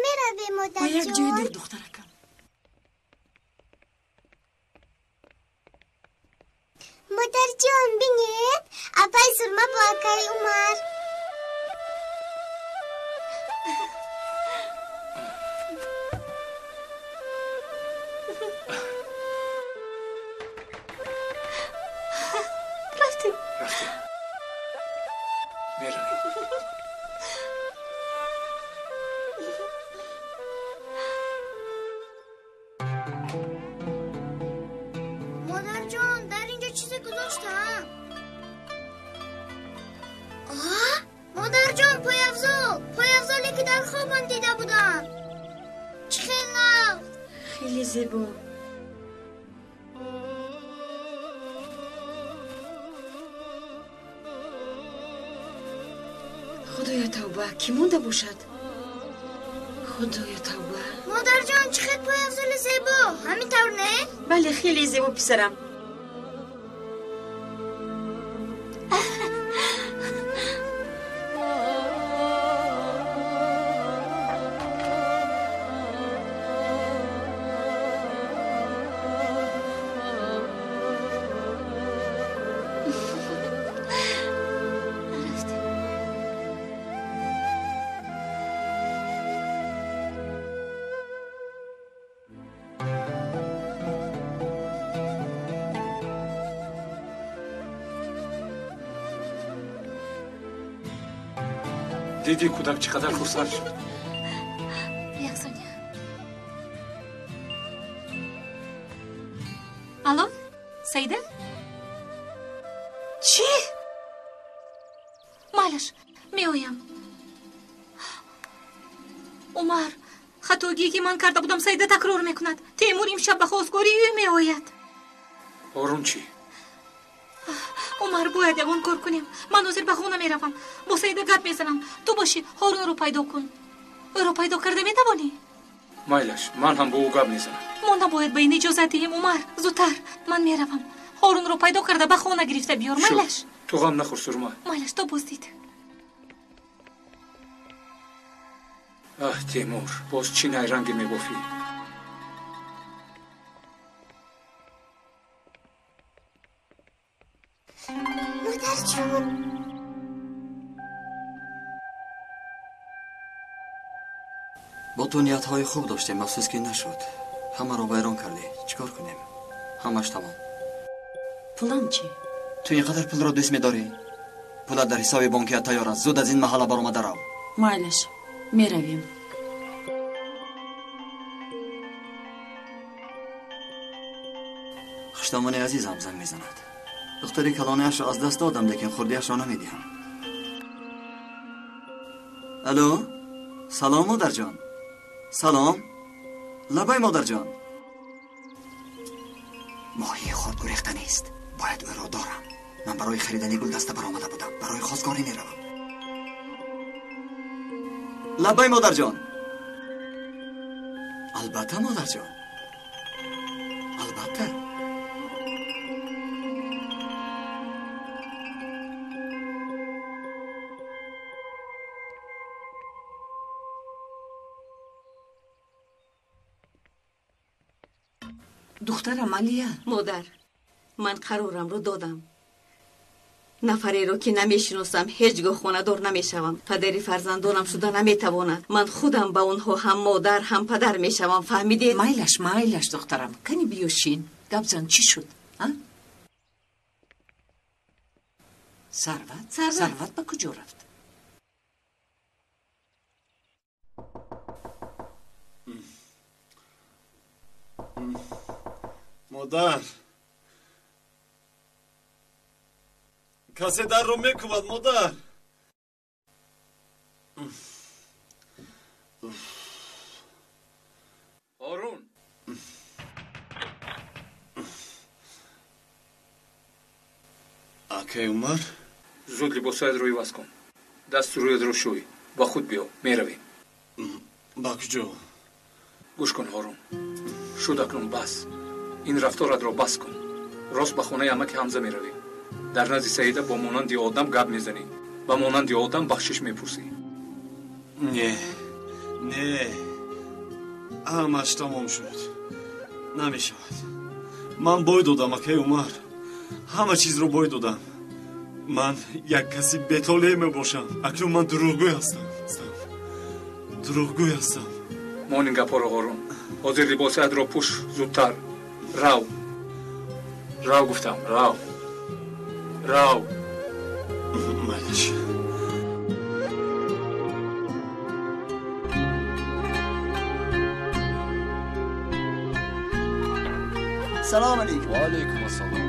меравем, модарҷон? Ба як ҷои дур, духтаракам. Модарҷон, бинед, апай Сурма бо акаи Умар. Рафтем. Рафтем. Меравем. Модарҷон, дар инҷо чизе гузоштаам. Модарҷон, пойафзол, пойафзоле ки дар хоб ман дида будам. Чӣ хел нав? Хеле зебо. Худоё тавба, кӣ монда бошад? Худоё тавба. Модарҷон, чӣ хел пойафзоли зебо, ҳамин тавр не? Бале, хеле зебо, писарам. Дидӣ, кӯдак чӣ қадар хурсанд шуд? Як сония. Алло, Саида? Чӣ? Майлаш, меоям. Умар, хатогие ки ман карда будам, Саида такрор мекунад. Темур имшаб ба хостгории ӯ меояд. Ҳорун чӣ? Умар, бояд ягон кор кунем. Ман ҳозир ба хона меравам, бо Саида гап мезанам. Ту бошӣ, Ҳорунро пайдо кун. Ӯро пайдо карда метавонӣ? Майлаш, ман ҳам бо ӯ гап мезанам. Мо набояд ба ин иҷозат диҳем, Умар. Зудтар, ман меравам. Ҳорунро пайдо карда ба хона гирифта биёр. Майлаш. Ту ғам нахӯр, Сурма. Майлаш, то боздид. Аҳ, Темур, боз чӣ найранге мебофӣ? Модарҷон. Бо ту ниятҳои хуб доштем, афсӯс ки нашуд. Ҳамаро вайрон кардӣ. Чӣ кор кунем? Ҳамаш тамом. Пулам чӣ? Ту ин қадар пулро дӯст медорӣ? Пулат дар ҳисоби бонкият тайёр аст. Зуд аз ин маҳалла баромада рав. Майлаш, меравем. Хуштомони азизам занг мезанад. Духтари калониашро аз даст додам, лекин хурдиашро намедиҳам. Алло, салом, модарҷон. Салом. Лабай, модарҷон. Моҳии хурд гурехта нест. Бояд ӯро дорам. Ман барои харидани гулдаста баромада будам. Барои хостгорӣ меравам. Лабай, модарҷон. Албатта, модарҷон. Албатта. Духтарам Алия. Модар, ман қарорамро додам. Нафареро ки намешиносам, ҳеҷ гоҳ хонадор намешавам. Падари фарзандонам шуда наметавонад. Ман худам ба онҳо ҳам модар, ҳам падар мешавам. Фаҳмидед? Майлаш, майлаш, духтарам. Кани биё шин. Гап зан, чӣ шуд? А? Сарват? Сарват ба куҷо рафт? Модар, касе дарро мекӯбад, модар. Ҳорун. Акай Умар, зуд либосҳоятро иваз кун, дасту рӯятро шӯй, ба худ биё, меравем. Ба куҷо? Гӯш кун, Ҳорун, шуд акнун бас. Ин рафторатро бас кун. Рост ба хонаи амаки Ҳамза меравӣ. Дар назди Саида бо монанди одам гап мезанӣ, ба монанди одам бахшиш мепурсӣ. Не, не, Ҳамаш тамом шуд. Намешавад. Ман бой додам, акаи Умар. Ҳама чизро бой додам. Ман як каси бетолеъ мебошам. Акнун ман дурӯғгӯй ҳастам. Дурӯғгӯй ҳастам. Мон ин гапҳоро, Ҳорун. Ҳозир либосаятро пӯш, зудтар. Рав. Рав гуфтам, рав. Рав. Майлаш. Салом алейкум. Ва алейкум ассалом.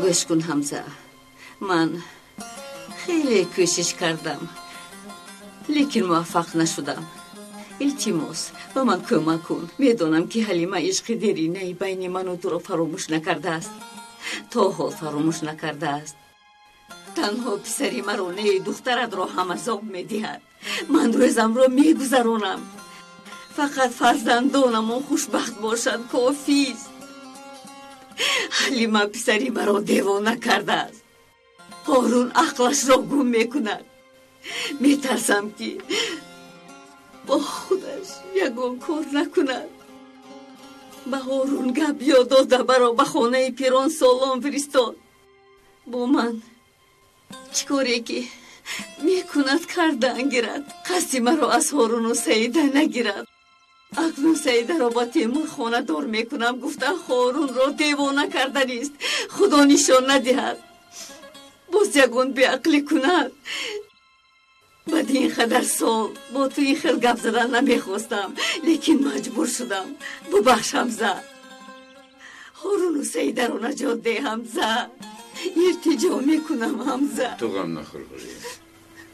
Гӯш кун, Ҳамза, ман хеле кӯшиш кардам, лекин муваффақ нашудам. Илтимос, ба ман кӯмак кун. Медонам, ки Ҳалима ишқи деринаи байни ману туро фаромӯш накардааст, то ҳол фаромӯш накардааст. Танҳо писари маро не, духтаратро ҳам азоб медиҳад. Ман рӯзамро мегузаронам, фақат фарзандонамон хушбахт бошад кофист. Ҳалима писари маро девона кардааст. Ҳорун ақлашро гум мекунад. Метарсам, ки бо худаш ягон кор накунад. Ба Ҳорун гап ёд дода, маро ба хонаи пирон солон фиристод. Бо ман чӣ коре ки мекунад, кардан гирад. Қасди маро аз Ҳоруну Саида нагирад. Акнун Саидаро ба Темур хонадор мекунам гуфта, Ҳорунро девона карданист. Худо нишон надиҳад, боз ягон беақлӣ кунад. Баъди ин қадар сол бо ту ин хел гап задан намехостам, лекин маҷбур шудам. Бубахш, Ҳамза. Ҳоруну Саидаро наҷот деҳ, Ҳамза. Иртиҷо мекунам, Ҳамза. Ту ғам нахӯр, Ҳурия.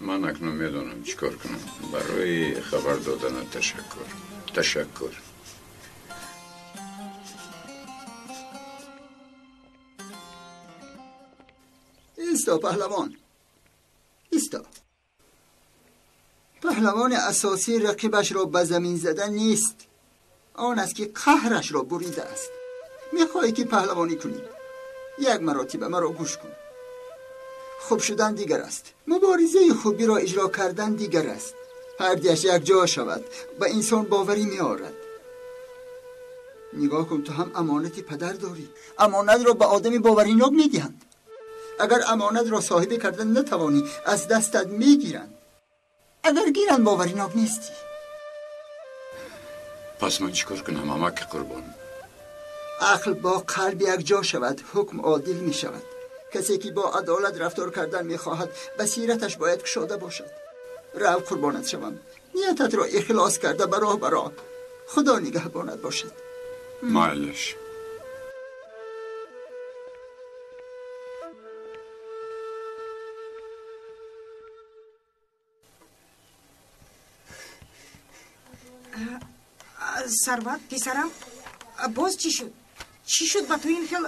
Ман акнун медонам чӣ кор кунам. Барои хабар доданат ташаккур. Ташаккур. Исто, паҳлавон, исто. Паҳлавони асосӣ рақибашро ба замин зада нест, он аст, ки қаҳрашро буридааст. Мехоҳӣ, ки паҳлавонӣ кунӣ? Як маротиба маро гӯш кун. Хуб шудан дигар аст, муборизаи хубиро иҷро кардан дигар аст. Ҳардуяш якҷо шавад, ба инсон боварӣ меорад. Нигоҳ кун, ту ҳам амонати падар дорӣ. Амонатро ба одами боваринок медиҳанд. Агар амонатро соҳибӣ карда натавонӣ, аз дастат мегиранд. Агар гиранд, боваринок нестӣ. Пас ман чӣ кор кунам, амаки Қурбон? Ақл бо қалб якҷо шавад, ҳукм одил мешавад. Касе ки бо адолат рафтор кардан мехоҳад, басираташ бояд кушода бошад. Рав, қурбонат шавам, ниятатро ихлос карда ба роҳ баро. Худо нигаҳбонат бошад. Майлаш. Сарват, писарам, боз чӣ шуд? Чӣ шуд ба ту ин хел?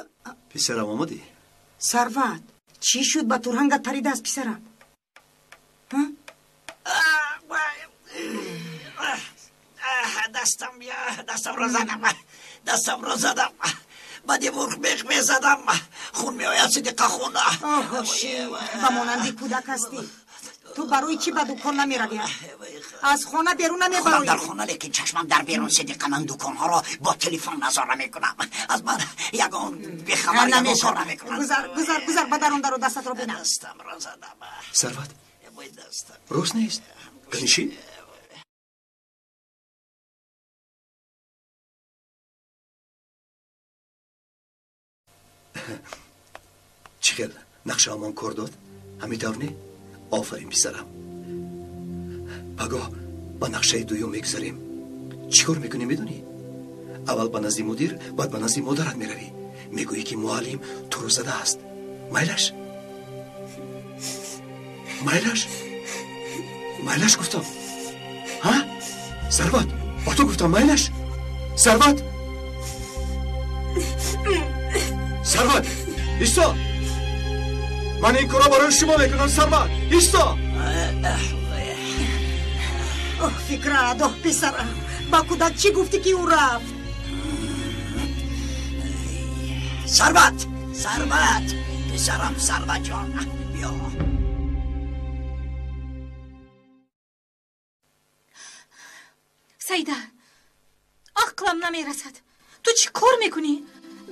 Писарам, омадӣ? Сарват, чӣ шуд ба ту рангат паридааст, писарам? Дастам, дастамро задам, дастамро задам, ба девор мех мезадам, хун меояд, Сидиқа, хун. Оҳоши, ба монанди кӯдак ҳастӣ. Ту барои чӣ ба дукон намеравӣ? Аз хона берун намебароӣ? Дар хона, лекин чашмам дар берун, Сидиқа. Ман дуконҳоро бо телефон назора мекунам. Аз ман ягон бехабар ягон кор намекунам. Гузар, гузар, гузар, ба дарун даро, дастатро бинам. Дастамро задам. Сарват, рост нест? Ганишин. Чӣ хел нақшаамон кор дод? Ҳамин тавр не? Офарин, писарам. Пагоҳ ба нақшаи дуюм мегузарем. Чӣ кор мекунӣ, медонӣ? Аввал ба назди мудир, баъд ба назди модарат меравӣ. Мегӯӣ, ки муаллим туро задааст. Майлаш? Майлаш? Майлаш гуфтам. Ҳа? Сарват, ба ту гуфтам, майлаш? Сарват? Сарват, исто! Ман ин корро барои шумо мекунам, Сарват, исто! Оҳ, Фикрат, оҳ, писарам, ба кӯдак чӣ гуфтӣ, ки ӯ рафт? Сарват, Сарват, писарам Сарват ҷон, биё. Саида, ақлам намерасад. Ту чӣ кор мекунӣ?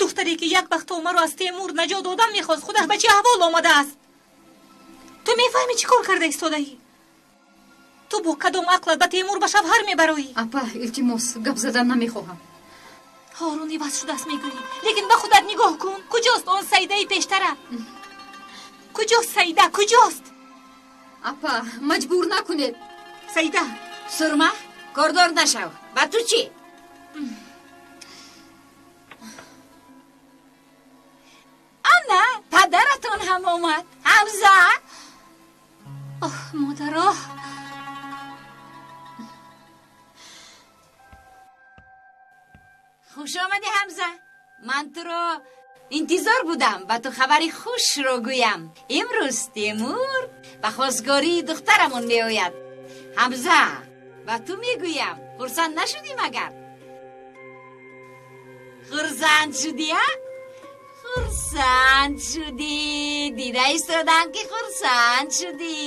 Духтаре ки як вақт маро аз Темур наҷот додан мехост, худаш ба чӣ аҳвол омадааст? Ту мефаҳмӣ чӣ кор карда истодаӣ? Ту бо кадом ақлат ба Темур ба шавҳар мебароӣ? Апа, илтимос, гап задан намехоҳам. Ҳорун иваз шудааст мегӯӣ, лекин ба худат нигоҳ кун. Куҷост он Саидаи пештара? Куҷост Саида, куҷост? Апа, маҷбур накунед. Саида! Сурма, кордор нашав. Ба ту чӣ? Ана, падаратон ҳам омад. Ҳамза! Оҳ, модаро! Хуш омадӣ, Ҳамза. Ман туро интизор будам, ба ту хабари хушро гӯям. Имрӯз Темур ба хостгории духтарамон меояд. Ҳамза, ба ту мегӯям, хурсанд нашудӣ магар? Хурсанд шудӣ, а? Хурсанд шудӣ. Дида истодам, ки хурсанд шудӣ.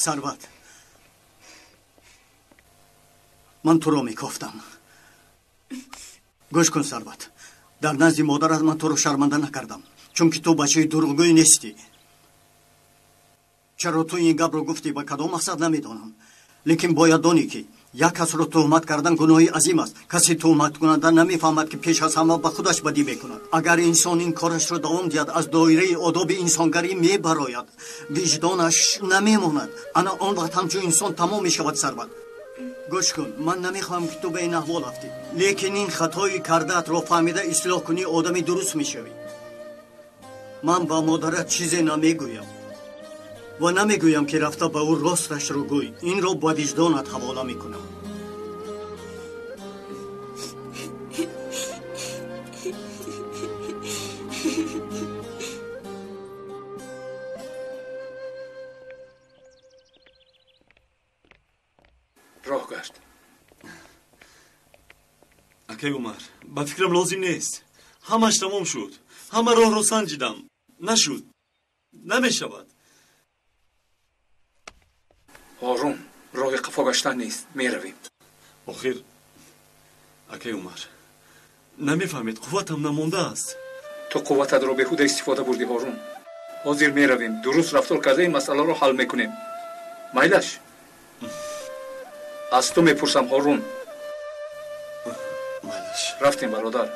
Сарват, ман туро мекофтам. Гӯш кун, Сарват, дар назди модарат ман туро шарманда накардам, чунки ту бачаи дурӯғгӯй нестӣ. Чаро ту ин гапро гуфтӣ, ба кадом мақсад намедонам, лекин бояд донӣ, ки як касро туҳмат кардан гуноҳи азим аст. Касе туҳматкунанда намефаҳмад, ки пеш аз ҳама ба худаш бадӣ мекунад. Агар инсон ин корашро давом диҳад, аз доираи одоби инсонгарӣ мебарояд, виҷдонаш намемонад. Ана он вақт ҳамчун инсон тамом мешавад. Сарват, гӯш кун, ман намехоҳам, ки ту ба ин аҳвол афтӣ, лекин ин хатои кардаатро фаҳмида ислоҳ кунӣ, одами дуруст мешавӣ. Ман ба модарат чизе намегӯям ва намегӯям, ки рафта ба ӯ росташро гӯй. Инро ба виҷдонат ҳавола мекунам. Роҳ гашт. Акай Умар, ба фикрам лозим нест. Ҳамаш тамом шуд. Ҳама роҳро санҷидам. Нашуд. Намешавад. Ҳорун, роҳи қафо гаштан нест. Меравем. Охир, акай Умар, намефаҳмед, қувватам намондааст. Ту қуввататро беҳуда истифода бурдӣ, Ҳорун. Ҳозир меравем, дуруст рафтор карда ин масъаларо ҳал мекунем. Майлаш? Аз ту мепурсам, Ҳорун. Майлаш. Рафтем, бародар.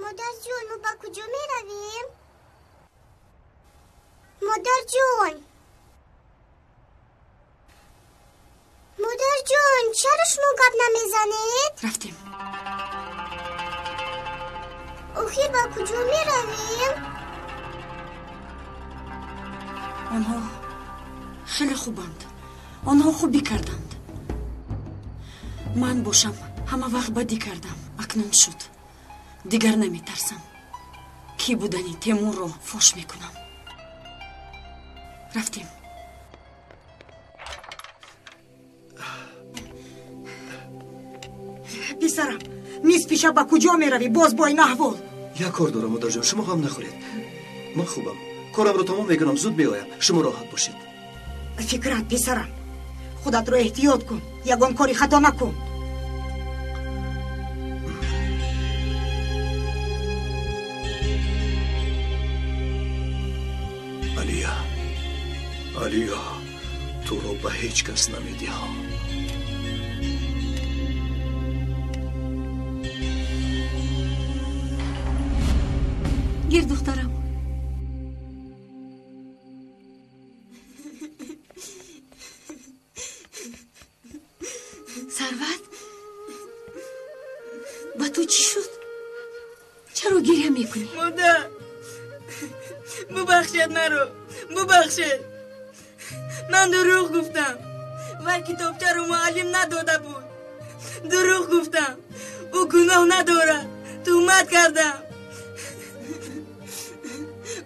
Модарҷон, мо ба куҷо меравем? Модарҷон, модарҷон, чаро шумо гап намезанед? Рафтем. Охир ба куҷо меравем? Онҳо хеле хубанд. Онҳо хубӣ карданд. Ман бошам ҳама вақт бадӣ кардам. Акнун шуд. Дигар наметарсам. Кӣ будани Темурро фош мекунам. Рафтем. Писарам, нисфи шаб ба куҷо меравӣ? Боз бо ин аҳвол. Як кор дорам, модарҷон, шумо ғам нахӯред. Ман хубам. Корамро тамом мекунам, зуд меоям. Шумо роҳат бошед. Фикрат, писарам, худатро эҳтиёт кун, ягон кори хато накун. Алия, Алия, туро ба ҳеҷ кас намедиҳам. Гир, духтарам. Сарват, Чӣ шуд? Чаро гиря мекунӣ? Модар, бубахшед маро, бубахшед. Ман дурӯғ гуфтам. Вай китобчаро муаллим надода буд. Дурӯғ гуфтам. Ӯ гуноҳ надорад. Туҳмат кардам.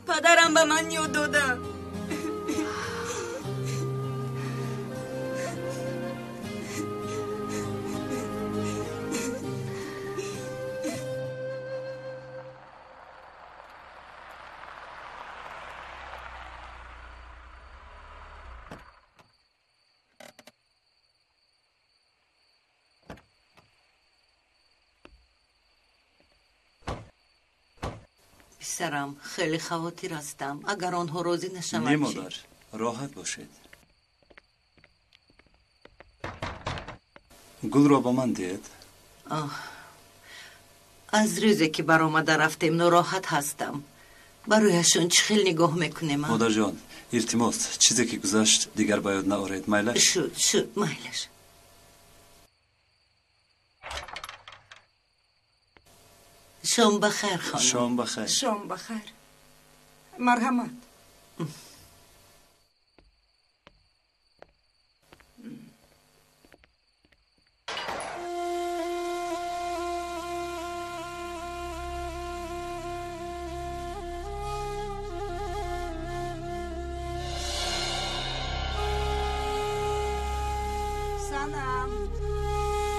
Падарам ба ман ёд додам. Писарам, хеле хавотир ҳастам. Агар онҳо розӣ нашаванд Не, модар, роҳат бошед. Гулро ба ман диҳед. Аз рӯзе ки баромада рафтем нороҳат ҳастам. Барояшон чӣ хел нигоҳ мекунем? Модарҷон, илтимос, чизе ки гузашт дигар ба ёд наоред, майлаш? Шуд, шуд, майлаш. Шом ба хайр, хонум. Шом ба хайр. Шом ба хайр. Марҳамат. Санам,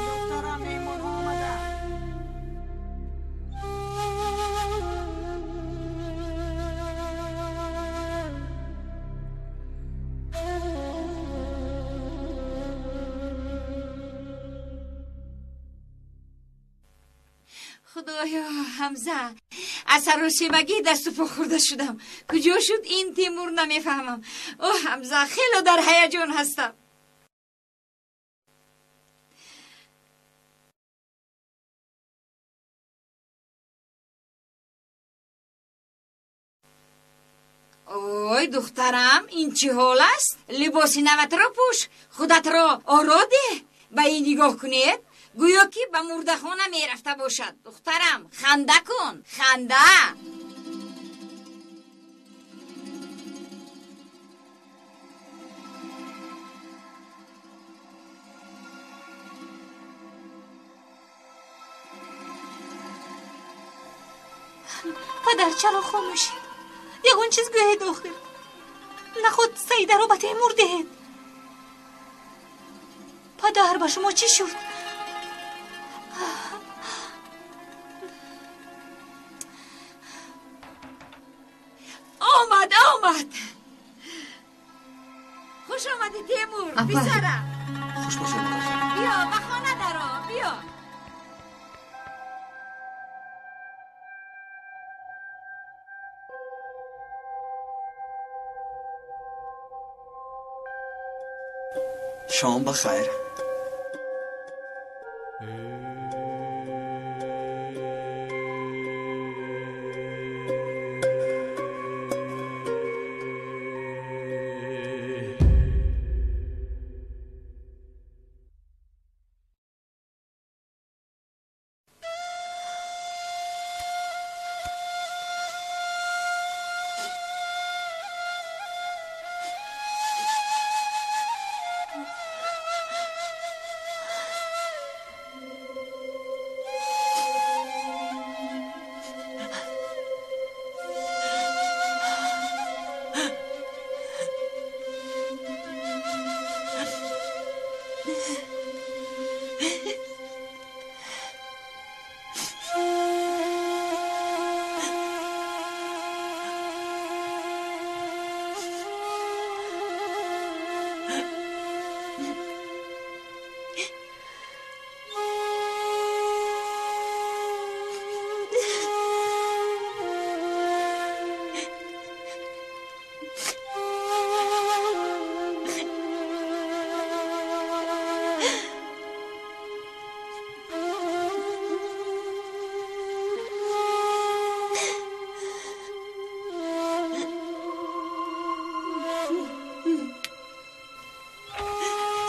духтарам, меҳмонҳо омаданд. Худоё, Ҳамза, аз саросемагӣ дасту по хӯрда шудам. Куҷо шуд ин Тимур, намефаҳмам. О, Ҳамза, хело дар ҳаяҷон ҳастам. Ой, духтарам, ин чӣ ҳол аст? Либоси наватро пӯш, худатро оро деҳ. Ба ин нигоҳ кунед, гӯё ки ба мурдахона мерафта бошад. Духтарам, ханда кун, ханда. Падар, чаро хомӯшед? Ягон чиз гӯед охир. Наход Саидаро ба Темур диҳед. Падар, ба шумо чӣ шуд? Омад, омад. Хуш омадӣ, Темур, писарам. Хуш бошед, модар. Биё, ба хона даро, биё. Шом ба хайр.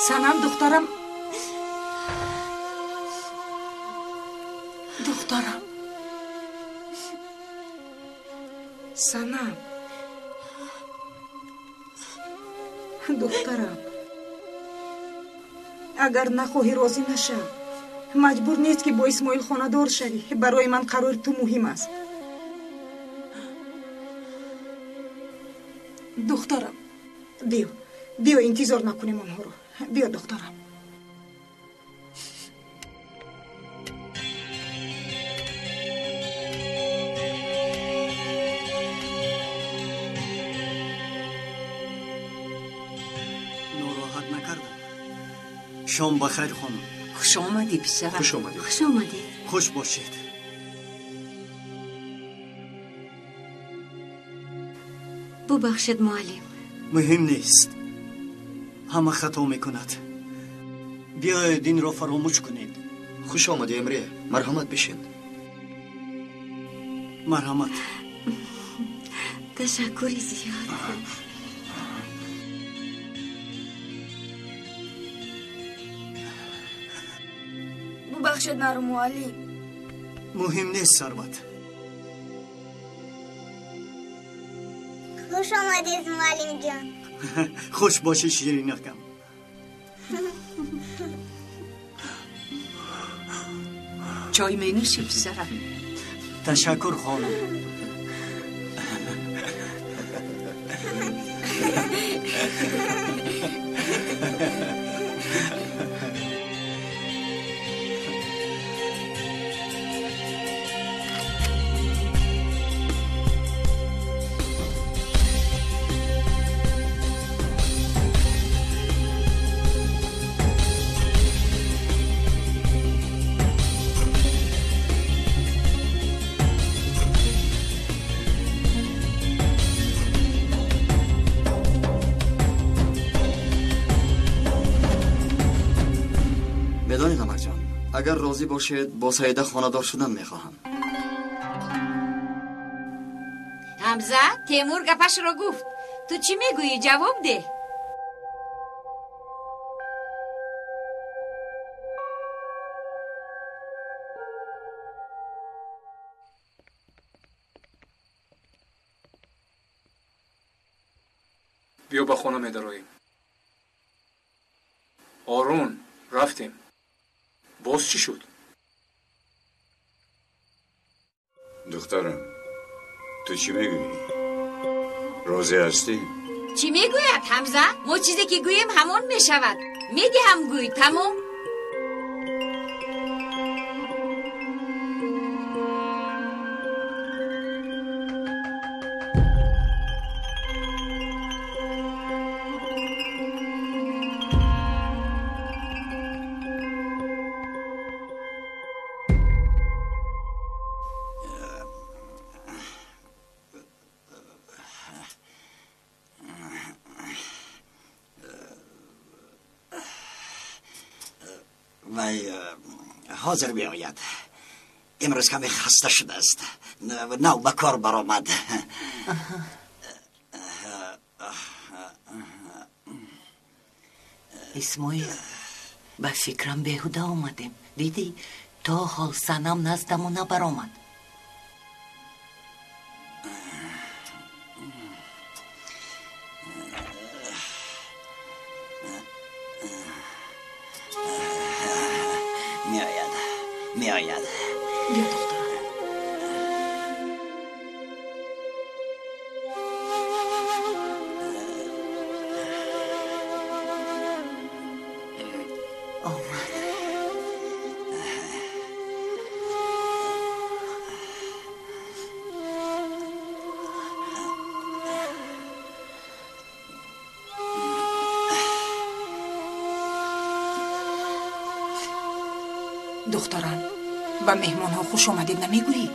Санам, духтарам, Духтарам. Санам. Духтарам. Агар нахоҳӣ розӣ нашав. Маҷбур нест ки бо Исмоил хонадор шавӣ. Барои ман қарори ту муҳим аст. Духтарам, биё, биё, интизор накунем онҳоро. Биё, духтарам. Нороҳат накардам. Шом ба хайр, хонум. Хуш омадӣ, писарам. Хуш омадӣ. Хуш омадӣ. Хуш бошед. Бубахшед, муаллим. Муҳим нест. Ҳама хато мекунад. Биёед инро фаромӯш кунед. Хуш омадӣ, Эмре. Марҳамат, бишин. Марҳамат. Ташаккури зиёд. Бубахшед маро, муаллим. Муҳим нест, Сарват. Хуш омадед, муаллимҷон. Хуш бошӣ, ширинакам. Чой менӯшӣ, писарам? Ташаккур, хонум. Медонед, амакҷон, агар розӣ бошед, бо Саида хонадор шудан мехоҳам. Ҳамза, Темур гапашро гуфт. Ту чӣ мегӯӣ? Ҷавоб деҳ. Биё, ба хона медароем. Ҳорун, рафтем. Боз чӣ шуд? Духтарам, ту чӣ мегӯӣ? Розӣ ҳастӣ? Чӣ мегӯяд, Ҳамза? Мо чизе ки гӯем, ҳамон мешавад. Медиҳам, гӯй, тамом. Вай ҳозир меояд. Имрӯз каме хаста шудааст. Нав ба кор баромад. Исмоил, ба фикрам беҳуда омадем. Дидӣ, то ҳол Санам наздаму набаромад. Меояд, меояд. Биё, духтарам. Омад. Духтарам, ба меҳмонҳо хуш омадед намегӯӣ?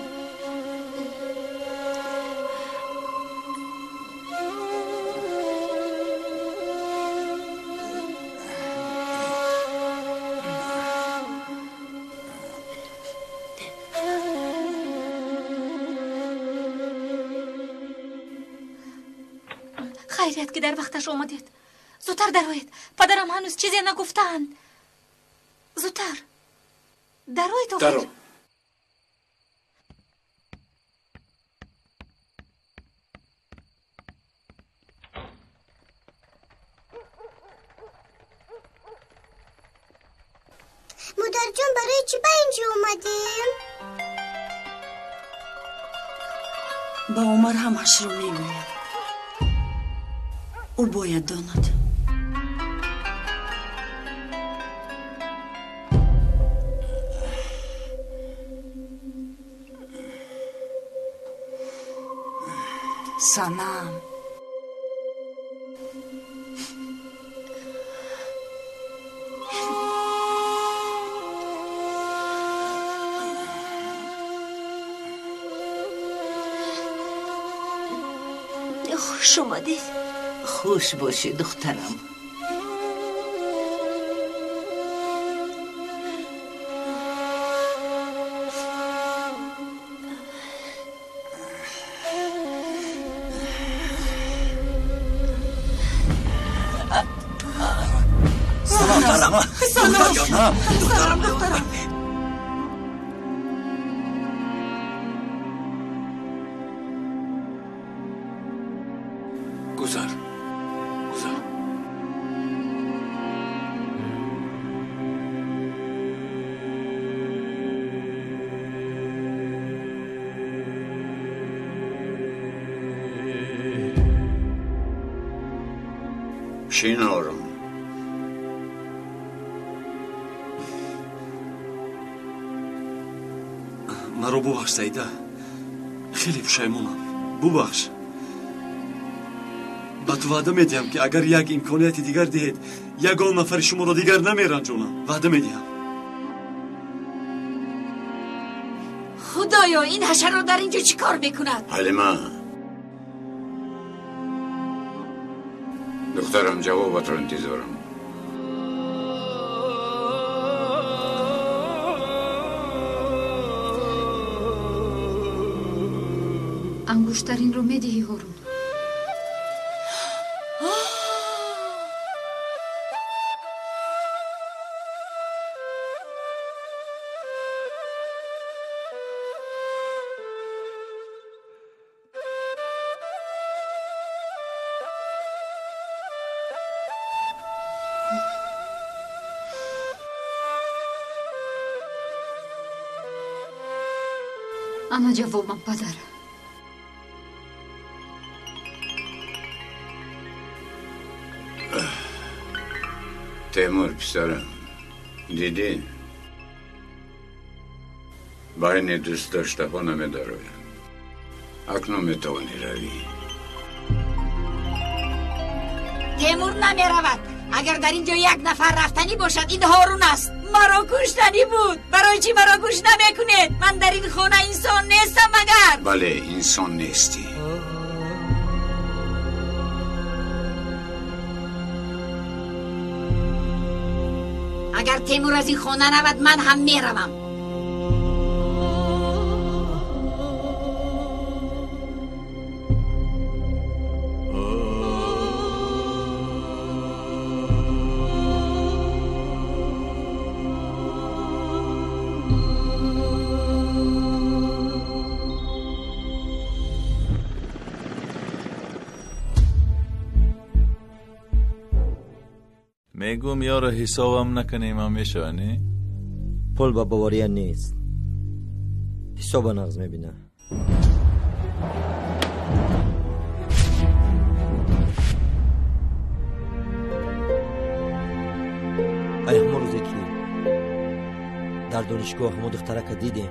Хайрият ки дар вақташ омадед. Зудтар дароед. Падарам ҳанӯз чизе нагуфтаанд. Зудтар дароед. Даро. Охир. Модарҷон, барои чӣ ба инҷо омадем? Ба Умар ҳамашро мегӯям. Ӯ бояд донад. Санам, хуш омадед. Хуш бошӣ, духтарам. Санам, духтарам. Гузар, гузар. Шин ором. Маро бубахш, Саида. Хеле пушаймонам. Бубахш. Ба ту ваъда медиҳам, ки агар як имконияти дигар диҳед, ягон нафари шуморо дигар намеранҷонам. Ваъда медиҳам. Худоё, ин ҳашаро дар инҷо чӣ кор мекунад? Ҳалима, духтарам, ҷавобатро интизорам. Ангуштаринро медиҳӣ, Ҳорун? Ана ҷавобам, падар. Темур, писарам, дидӣ? Байни дӯстдоштаҳо намедароям. Акнун метавонӣ равӣ. Темур намеравад. Агар дар ин ҷо як нафар рафтанӣ бошад, ин Ҳорун аст. Маро куштанӣ буд. Барои чӣ маро гӯш намекунед? Ман дар ин хона инсон нестам магар? Бале, инсон нестӣ. Агар Темур аз ин хона равад, ман ҳам меравам. Мегум ёро ҳисобам накунем ҳам мешава, не? Пул ба бовария нест. Ҳисоба нағз мебина. Ай ҳамон рӯзе ки дар донишгоҳ ҳамон духтарака дидем,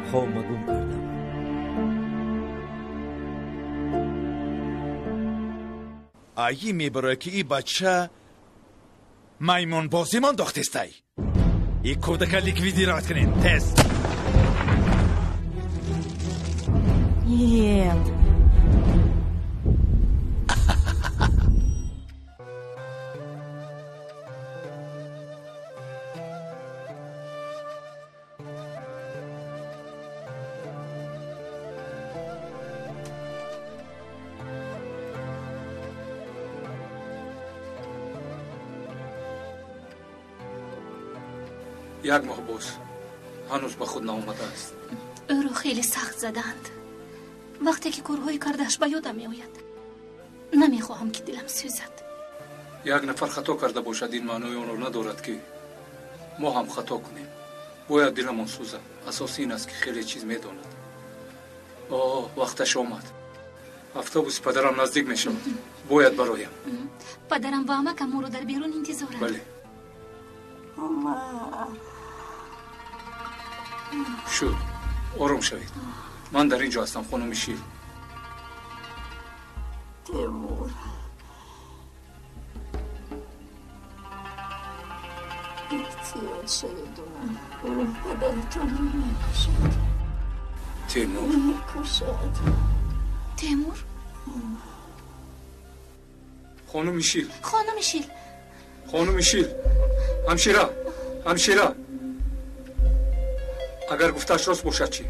хобма гум кардам. Айи мебарояд, ки и бача маймонбозимон дохтестай. И кӯдака ликвидировать кунем тез. Ел. Як моҳ боз ҳанӯз ба худ наомадааст. Ӯро хеле сахт задаанд. Вақте ки корҳои кардааш ба ёдам меояд, намехоҳам ки дилам сӯзад. Як нафар хато карда бошад, ин маънои онро надорад, ки мо ҳам хато кунем. Бояд диламон сӯзад. Асоси ин аст, ки хеле чиз медонад. О, вақташ омад. Автобуси падарам наздик мешавад. Бояд бароям. Падарам ва амакам моро дар берун интизоранд. Бале. Шуд. Ором шавед. Ман дар ин ҷо ҳастам, хонуми Шил. Темур. Эҳтиёт шавед, Умар. Ӯ падаратонро мекушад. Темур. Мекушад. Темур? Хонуми Шил. Хонуми Шил. Хонуми Шил. Ҳамшира, ҳамшира. Агар гуфтааш рост бошад чӣ?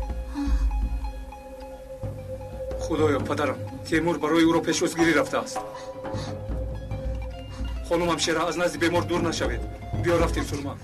Худоё, падарам, Темур барои ӯро пешвозгирӣ рафтааст. Хонум ҳамшира, аз назди бемор дур нашавед. Биё рафтем, Сурма.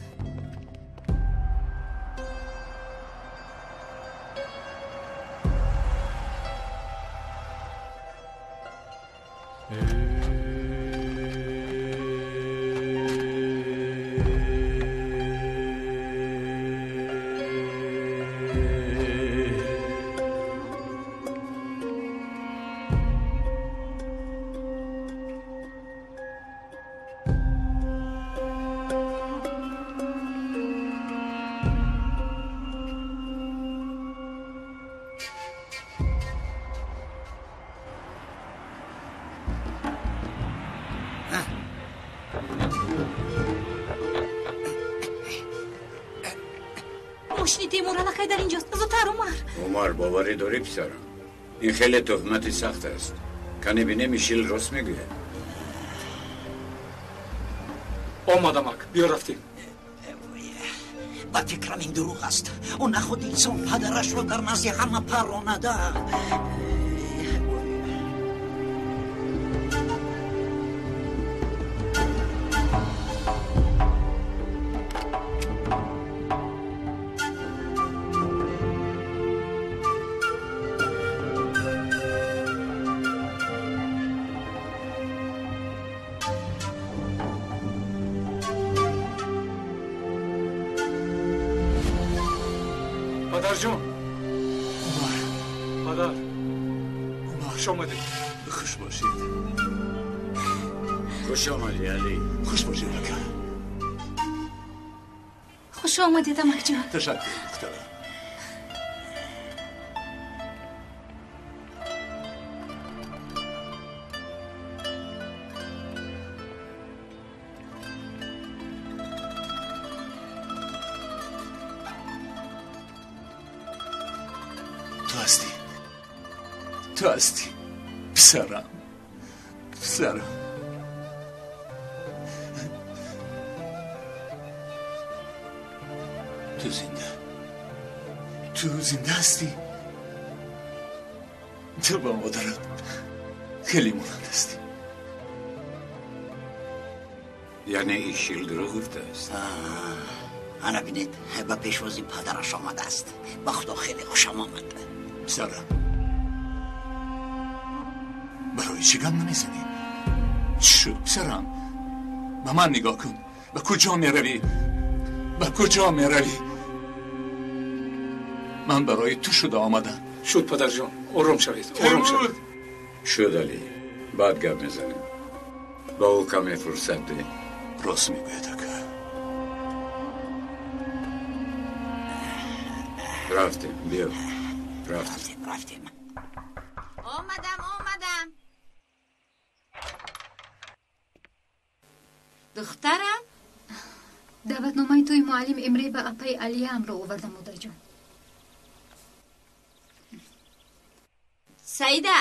Мошини Темур аллакай дар инҷост. Зудтар, Умар. Умар, боварӣ дорӣ, писарам? Ин хеле туҳмати сахт аст. Кане бинем, Ишил рост мегӯяд. Омад, амак, биё рафтем. Ба фикрам, ин дурӯғ аст. Ӯ нахуд инсон падарашро дар назди ҳама парронада. Падарҷон. Умар. Падар. Умар. Хуш омадед. Хуш бошед. Хуш омадӣ, Алӣ. Хуш бошед, ака. Хуш омадед, амакҷон. Ташаккур, духтарам. Ту ҳастӣ. Ту ҳастӣ. Писарам. Писарам. Ту зинда. Ту зинда ҳастӣ. Ту ба модарат хеле монанд ҳастӣ. Яъне Ишил дурӯғ гуфтааст. Ана бинед, ба пешвози падараш омадааст. Ба худо, хеле хушам омад. Писарам, барои чӣ гап намезанӣ? Чӣ шуд, писарам? Ба ман нигоҳ кун. Ба куҷо меравӣ? Ба куҷо меравӣ? Ман барои ту шуда омадам. Шуд, падарҷон, ором шавед, ором шавед. Шуд, Алӣ, баъд гап мезанем. Ба ӯ каме фурсат деҳ. Рост мегӯяд, ака. Рафтем, биё. Рафтем. Рафтем. Омадам, омадам. Духтарам? Даъватномаи тӯи муаллим Эмре ва апаи Алияамро овардам, модарҷон. Саида,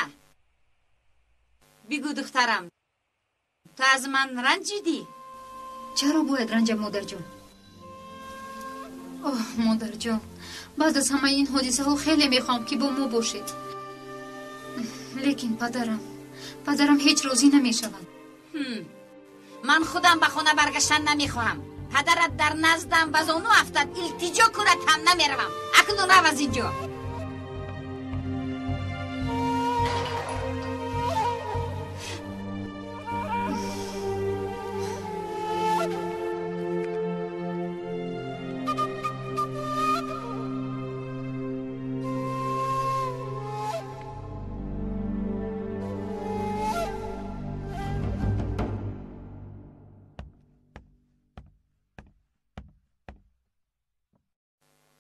бигӯ, духтарам, ту аз ман ранҷидӣ? Чаро бояд ранҷам, модарҷон? Оҳ, модарҷон, баъд аз ҳамаи ин ҳодисаҳо хеле мехоҳам, ки бо мо бошед. Лекин падарам ҳеҷ розӣ намешаванд. Ман худам ба хона баргаштан намехоҳам. Падарат дар наздам ба зону афтад, илтиҷо кунад ҳам намеравам. Акнун рав аз инҷо.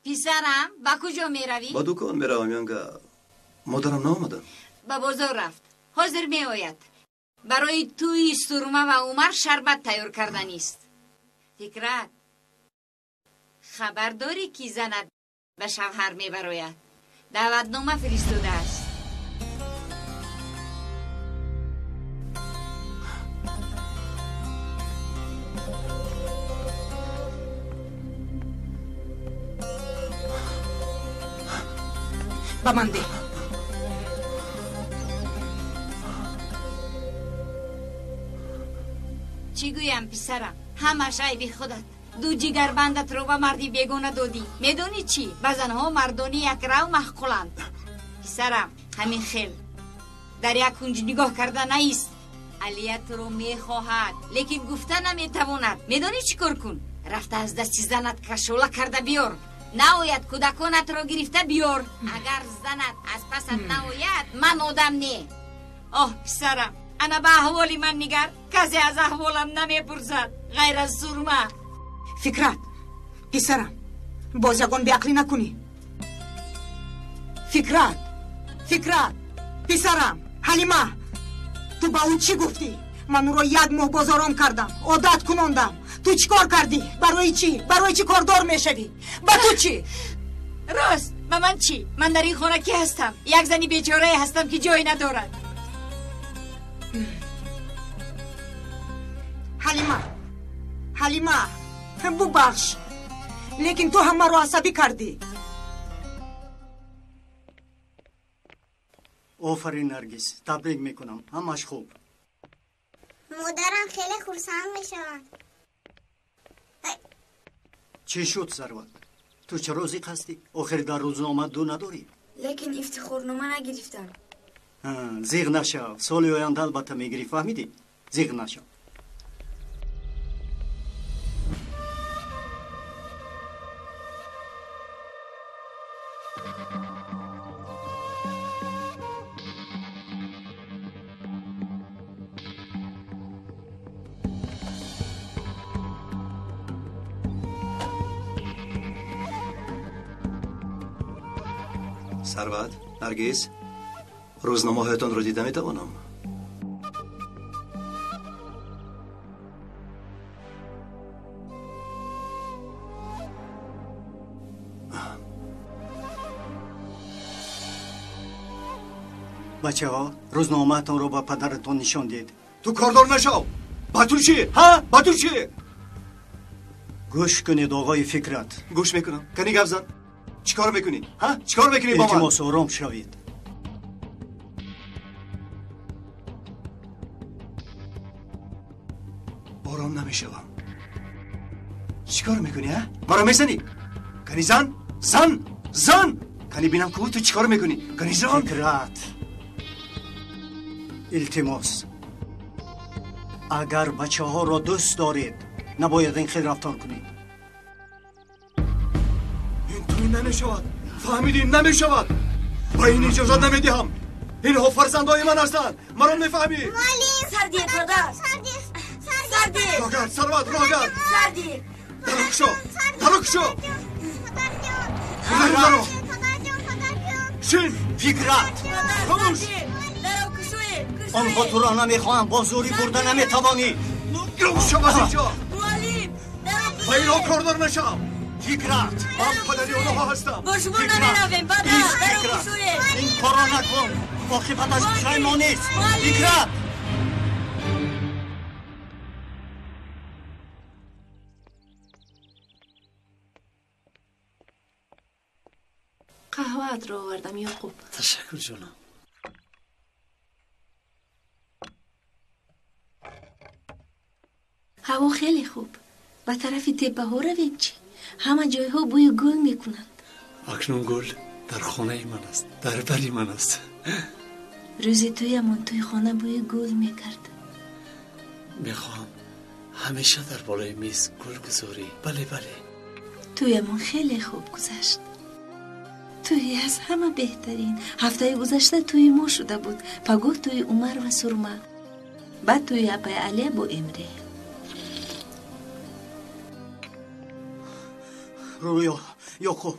Писарам, ба куҷо меравӣ? Ба дукон меравам, янга. Модарам наомаданд? Ба бозор рафт. Ҳозир меояд. Барои тӯи Сурма ва Умар шарбат тайёр карданист. Фикрат, хабар дорӣ, ки занат ба шавҳар мебарояд? Даъватнома фиристодааст. Ба ман деҳ. Чӣ гӯям, писарам? Ҳамаш айби худат. Ду ҷигарбандатро ба марди бегона додӣ. Медонӣ чӣ? Ба занҳо мардони якрав маъқуланд. Писарам, ҳамин хел дар як кунҷ нигоҳ карда наист. Алия туро мехоҳад, лекин гуфта наметавонад. Медонӣ чӣ кор кун? Рафта аз дасти занат кашола карда биёр. Наояд, кӯдаконатро гирифта биёр. Агар занат аз пасат наояд, ман одам не. Оҳ, писарам, ана ба аҳволи ман нигар. Касе аз аҳволам намепурсад ғайр аз Сурма. Фикрат, писарам, боз ягон беақлӣ накунӣ. Фикрат, Фикрат, писарам, Ҳалима, ту ба ӯ чӣ гуфтӣ? Ман ӯро як моҳ бозорон кардам, одат кунондам. Ту чӣ кор кардӣ? Барои чӣ? Барои чӣ кордор мешавӣ? Ба ту чӣ? Рост, ба ман чӣ? Ман дар ин хона кӣ ҳастам? Як зани бечорае ҳастам, ки ҷой надорад. Ҳалима, Ҳалима, бубахш, лекин ту ҳам маро асабӣ кардӣ. Офарин, Наргиз, табрик мекунам, ҳамаш хуб. Модарам хеле хурсанд мешаванд. Чӣ шуд, Сарват? Ту чаро зиқ ҳастӣ? Охир дар рӯзнома ду надорӣ. Лекин ифтихорнома нагирифтам. Зиқ нашав, соли оянда албатта мегирӣ, фаҳмидӣ? Зиқ нашав. Сарват, Наргиз, рӯзномаҳоятонро дида метавонам? Бачаҳо, рӯзномаатонро ба падаратон нишон диҳед. Ту кордор нашав! Ба ту чӣ? Ҳа? Ба ту чӣ? Гӯш кунед, оғои Фикрат. Гӯш мекунам. Кани гап зан. Чӣ кор мекунӣ? Ҳа? Чӣ кор мекунӣ бо ман? Илтимос, ором шавед. Ором намешавам. Чӣ кор мекунӣ, ҳа? Маро мезанӣ? Кани зан? Зан! Зан! Кани бинам ку ту чӣ кор мекунӣ? Кани зан? Фикрат, илтимос, агар бачаҳоро дӯст доред, набояд ин хел рафтор кунед. Ин туй намешавад. Фаҳмидӣ? Намешавад. Ба ин иҷозат намедиҳам. Инҳо фарзандои ман ҳастанд. Маро мефаҳмӣ? Муаллим! Сардӣ, падар! Сардӣ! Роҳгард, Сарват, роҳгард! Сардӣ! Даро кушо! Даро кушо! Даро! Шин! Фикрат! Хомӯш! Онҳо туро намехоҳанд, бо зӯрӣ бурда наметавонӣ. Гум шав аз инҷо! Муаллим! Ба инҳо кордор нашав! Фикрат! Ман падари онҳо ҳастам. Бо шумо намеравем, падар! Даро кушоед! Ин корро накун! Оқибаташ пушаймонист! Фикрат! Қаҳваатро овардам, Ёқуб. Ташаккур, ҷонам. Ҳаво хеле хуб. Ба тарафи теппаҳо равем чӣ? Ҳама ҷойҳо бӯи гул мекунанд. Акнун гул дар хонаи ман аст, дар бари ман аст. Рӯзи тӯямон тӯи хона бӯи гул мекард. Мехоҳам ҳамеша дар болои миз гул гузорӣ. Бале, бале. Тӯямон хеле хуб гузашт. Тӯи аз ҳама беҳтарин. Ҳафтаи гузашта тӯи мо шуда буд. Пагоҳ тӯи Умар ва Сурма, баъд тӯи апаи Алия бо Эмре. Рӯё, Ёқуб,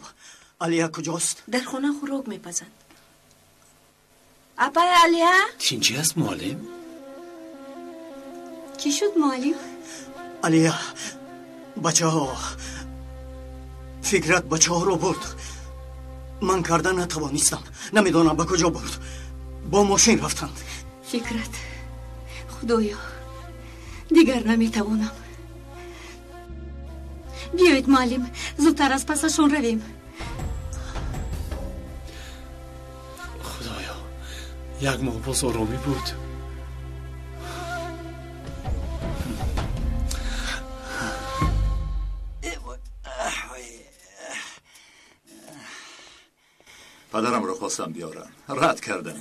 Алия куҷост? Дар хона хӯрок мепазад. Апай Алия? Тинҷӣ аст, муаллим? Чӣ шуд, муаллим? Алия, бачаҳо, Фикрат бачаҳоро бурд. Ман карда натавонистам. Намедонам ба куҷо бурд. Бо мошин рафтанд. Фикрат, худоё, дигар наметавонам. Биёед, муаллим, зудтар аз пасашон равем. Худоё, як моҳ боз оромӣ буд. Падарамро хостам биёрам, рад кардам.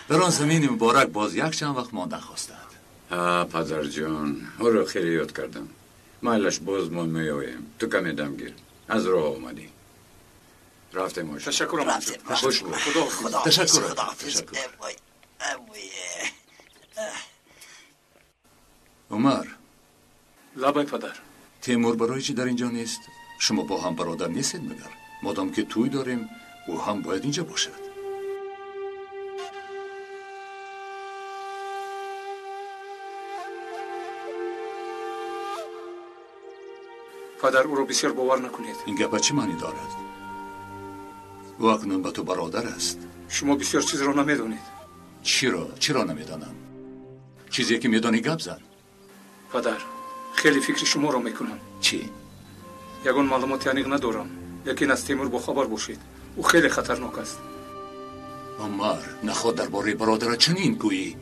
Дар он замини муборак боз як чанд вақт мондан хостанд. Падарҷон, ӯро хеле ёд кардам. Майлаш, боз мо меоем. Ту каме дам гир. Аз роҳ омадӣ. Рафтем, ош. Ташаккур. Хуш буд. Ташаккур. Умар. Лабай, падар. Темур барои чӣ дар инҷо нест? Шумо бо ҳам бародар нестед магар? Модом ки тӯй дорем, ӯ ҳам бояд инҷа бошад. Падар, ӯро бисёр бовар накунед. Ин гапа чӣ маънӣ дорад? Ӯ акнун ба ту бародар аст. Шумо бисёр чизро намедонед. Чиро? Чиро намедонам? Чизе ки медонӣ гап зан. Падар, хеле фикри шуморо мекунам. Чӣ? Ягон маълумоти аниқ надорам, лекин аз Темур бохабар бошед. Ӯ хеле хатарнок аст. Умар, наход дар бораи бародара чунин гӯӣ.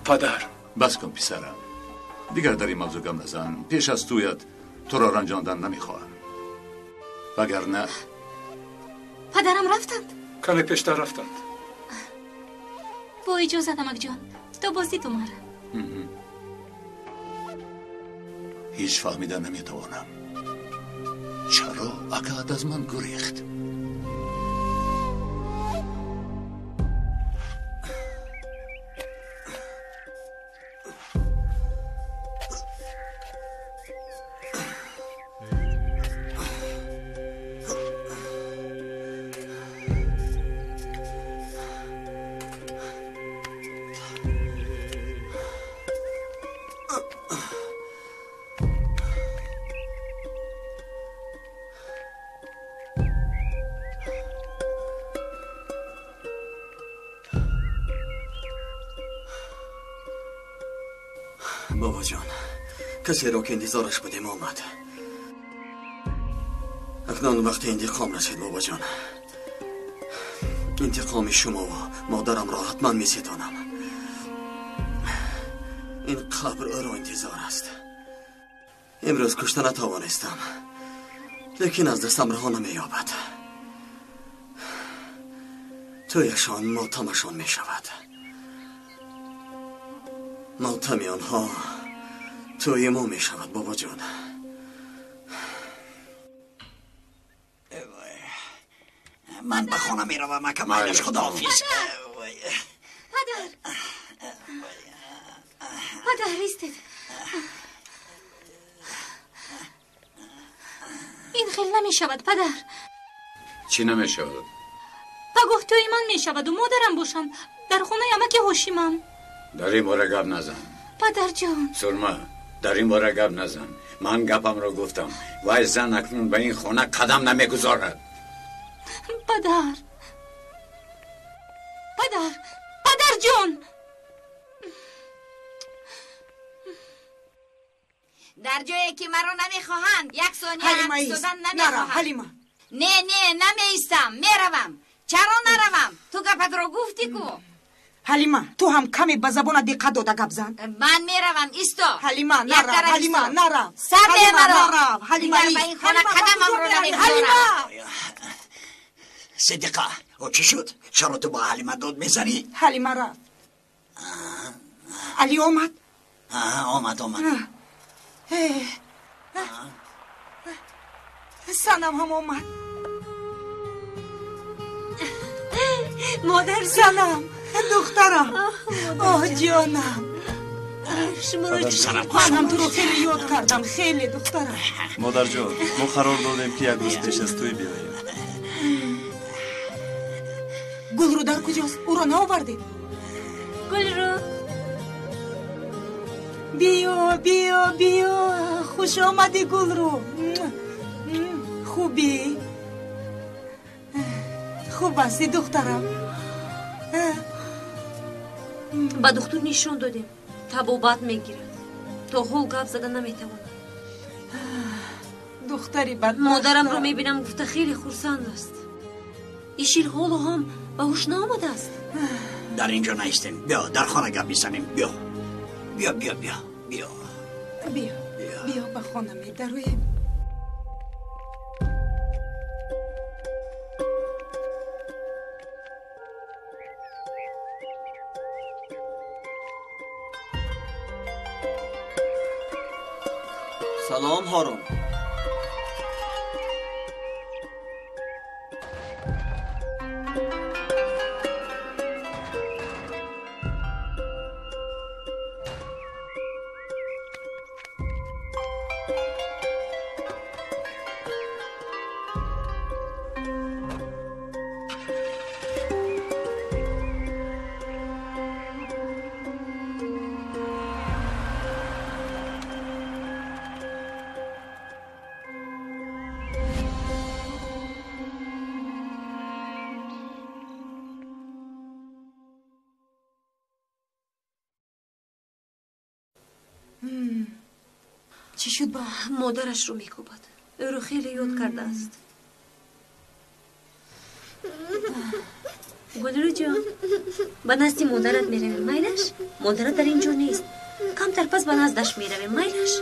Падар. Бас кун, писарам. Дигар дар ин мавзӯъ гап назан. Пеш аз тӯят туро ранҷондан намехоҳам. Вагарна Падарам рафтанд? Каме пештар рафтанд. Бо иҷозат, амакҷон. То боздид, Умар. Ҳеҷ фаҳмида наметавонам. Чаро акаат аз ман гурехт? Бобоҷон, касеро ки интизораш будем омад. Акнун вақти интиқом расид, бобоҷон. Интиқоми шумову модарамро ҳатман меситонам. Ин қабр ӯро интизор аст. Имрӯз кушта натавонистам, лекин аз дастам раҳо намеёбад. Тӯяшон мотамашон мешавад. Мотами онҳо тӯи мо мешавад, бобоҷон. Ман ба хона меравам, ака, майлаш, худоҳофиз. Падар, падар, истед. Ин хел намешавад, падар. Чӣ намешавад? Пагоҳ тӯи ман мешаваду модарам бошанд дар хонаи амаки Ҳошимам. Дар ин бора гап назан. Падарҷон. Сурма, дар ин бора гап назан. Ман гапамро гуфтам. Вай зан акнун ба ин хона қадам намегузорад. Падар, падар, падарҷон. Дар ҷое ки маро намехоҳанд, як сония ҳам истодан намехоҳам. Ҳалима. Не, не, намеистам, меравам. Чаро наравам? Ту гапатро гуфтӣ ку. Ҳалима, ту ҳам каме ба забона диққат дода гап зан. Ман меравам, исто. Ҳалима, нарав, Ҳалима, нарав. Сабе маро. Нарав, Ҳалима. Дигар ба ин хона қадамамро намегузорам. Ҳалима! Сидиқа, о чӣ шуд? Чаро ту бо Ҳалима дод мезанӣ? Ҳалима рафт. Али омад? Омад, омад. Санам ҳам омад. Модар. Санам, духтарам, оҳ, ҷонам. Шуморо ман ҳам туро хеле ёд кардам, хеле, духтарам. Модарҷон, мо қарор додем, ки як рӯз пеш аз тӯй биёем. Гулрӯ дар куҷост? Ӯро наовардед? Гулрӯ, биё, биё, биё, хуш омадӣ, Гулрӯ. Хубӣ? Хуб ҳастӣ, духтарам? Ба духтур нишон додем, табобат мегирад. То ҳол гап зада наметавонад. Духтари бадбахт. Модарамро мебинам гуфта хеле хурсанд аст. Ишил ҳоло ҳам ба ҳуш наомадааст. Дар ин ҷо наистем, биё дар хона гап мезанем. Биё, биё, биё, биё, биё. Биё, биё, ба хона медароем. Салом, Ҳорун. Чӣ шуд ба? Модарашро мекӯбад. Ӯро хеле ёд кардааст. Гулрӯ ҷон, ба назди модарат меравем, майлаш? Модарат дар ин ҷо нест. Камтар пас ба наздаш меравем, майлаш?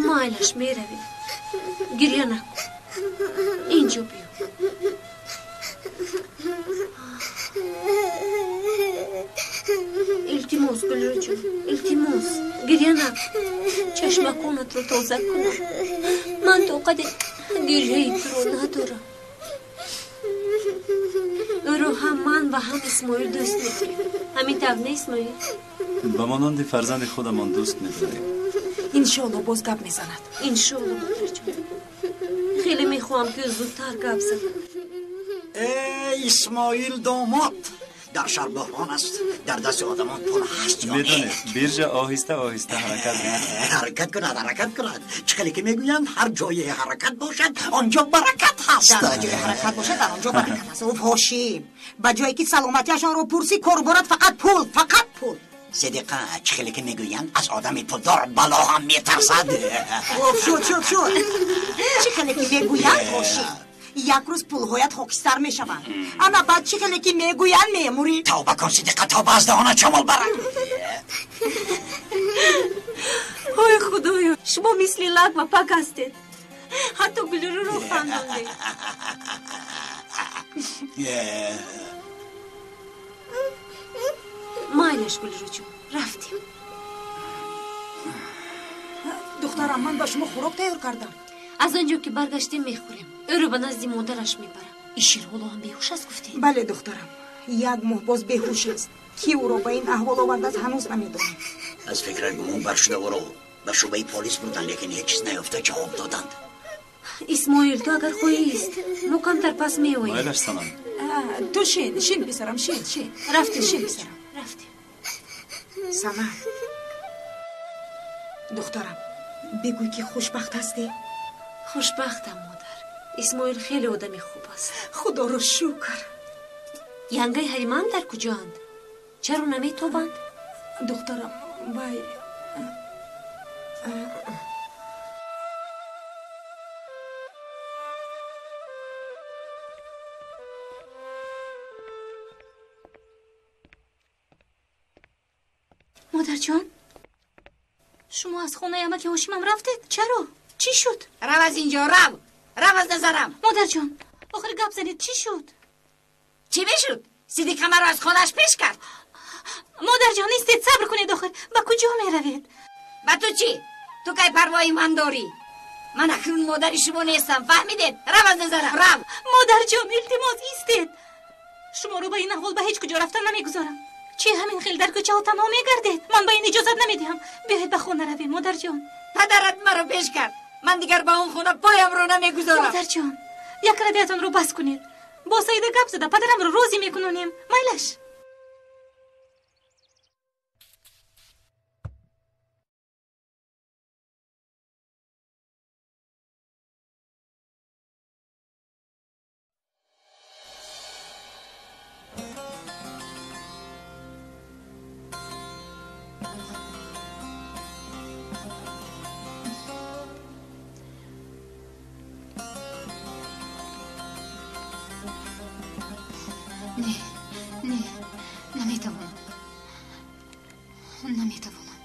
Майлаш, меравем. Гирья накун. Ин ҷо биё. Илтимос, Гулрӯ ҷон, илтимос, гирья накун. Чашмаконатро тоза кунам. Ман тоқати гирьяи туро надорам. Ӯро ҳам ман ва ҳам Исмоил дӯст медорем. Ҳамин тавр не, Исмоил? Ба монанди фарзанди худамон дӯст медорем. Иншоалло боз гап мезанад. Иншоалло, модарҷон. Хеле мехоҳам, ки ӯ зудтар гап занад. Э, Исмоил домод, дар шаҳр буҳрон аст. Дар дасти одамон пул ҳаст ё не? Медонед, биржа оҳиста оҳиста ҳаракат мекунад. Ҳаракат кунад, ҳаракат кунад. Чӣ хеле ки мегӯянд, ҳар ҷое ҳаракат бошад, он ҷо баракат ҳаст. Дар ҷое ҳаракат бошад, дар он ҷо баракат аст. Уф, Ҳошим, ба ҷое ки саломатиашонро пурсӣ, корборад фақат пул, фақат пул. Сидиқа, чӣ хеле ки мегӯянд, аз одами пулдор бало ҳам метарсад. Уф, шуд, шуд, шуд. Чӣ хеле ки мегӯянд, Ҳошим, як рӯз пулҳоят хокистар мешаванд. Ана баъд чӣ хеле ки мегӯянд, мемурӣ. Тавба кун, Сидиқа, тавба, аз даҳона чамол барад. Ой, Худоё, шумо мисли лак ва пак ҳастед. Ҳатто Гулрӯро хандондед. Майлаш, Гулрӯ ҷон, рафтем. Духтарам, ман ба шумо хӯрок тайёр кардам. Аз он ҷо ки баргаштем, мехӯрем. Ӯро ба назди модараш мебарам. Ишир ҳоло ҳам беҳуш аст, гуфтед? Бале, духтарам, як моҳ боз беҳуш аст. Ки ӯро ба ин аҳвол овардааст, ҳанӯз намедонем. Аз фикрат гумон бар шуда ӯро ба шӯъбаи полис бурданд, лекин ҳеҷ чиз наёфта ҷавоб доданд. Исмоил, ту агар хоҳӣ ист, мо камтар пас меоем. Майлаш, Санам. Ту шин, шин, писарам, шин, шин. Рафтем. Шин, писарам. Рафтем. Санам, духтарам, бигӯй, ки хушбахт ҳастӣ? Хушбахтам, модар. Исмоил хеле одами хуб аст. Худоро шукр. Янгаи Ҳалимаам дар куҷоанд? Чаро наметобанд? Духтарам, вай. Модарҷон, шумо аз хонаи амаки Ҳошимам рафтед? Чаро? Чӣ шуд? Рав аз инҷо, рав, рав аз назарам. Модарҷон, охир гап занед, чӣ шуд? Чӣ мешуд? Сидиқа маро аз хонааш пеш кард. Модарҷон, истед, сабр кунед, охир ба куҷо меравед? Ба ту чӣ? Ту кай парвои ман дорӣ? Ман акнун модари шумо нестам, фаҳмидед? Рав аз назарам, рав. Модарҷон, илтимос, истед. Шуморо ба ин аҳвол ба ҳеҷ куҷо рафтан намегузорам. Чӣ ҳамин хел дар кӯчаҳо танҳо мегардед? Ман ба ин иҷозат намедиҳам. Биёед ба хона равем, модарҷон. Падарат маро пеш кард. Ман дигар ба он хона поямро намегузорам. Модарҷон, як равиятонро бас кунед. Бо Саида гап зада падарамро розӣ мекунонем. Майлаш. Не, не, наметавонам. Наметавонам.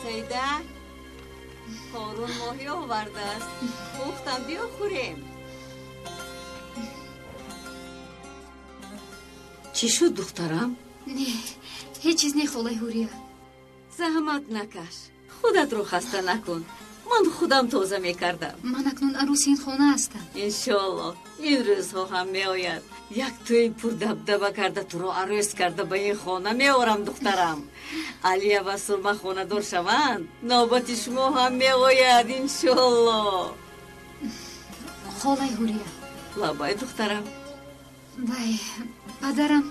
Саида, Ҳорун моҳӣ овардааст. Пухтам, биё хӯрем. Чӣ шуд, духтарам? Не, ҳеҷ чиз не, холаи Ҳурия. Заҳмат накаш, худатро хаста накун. Ман худам тоза мекардам. Ман акнун арӯси ин хона ҳастам. Иншоаллоҳ, ин рӯзҳо ҳам меояд. Як тӯи пурдабдаба карда туро арӯс карда ба ин хона меорам, духтарам. Алия ва Сурма хонадор шаванд, навбати шумо ҳам меояд, иншоаллоҳ. Холаи Ҳурия. Лабай, духтарам. Вай, падарам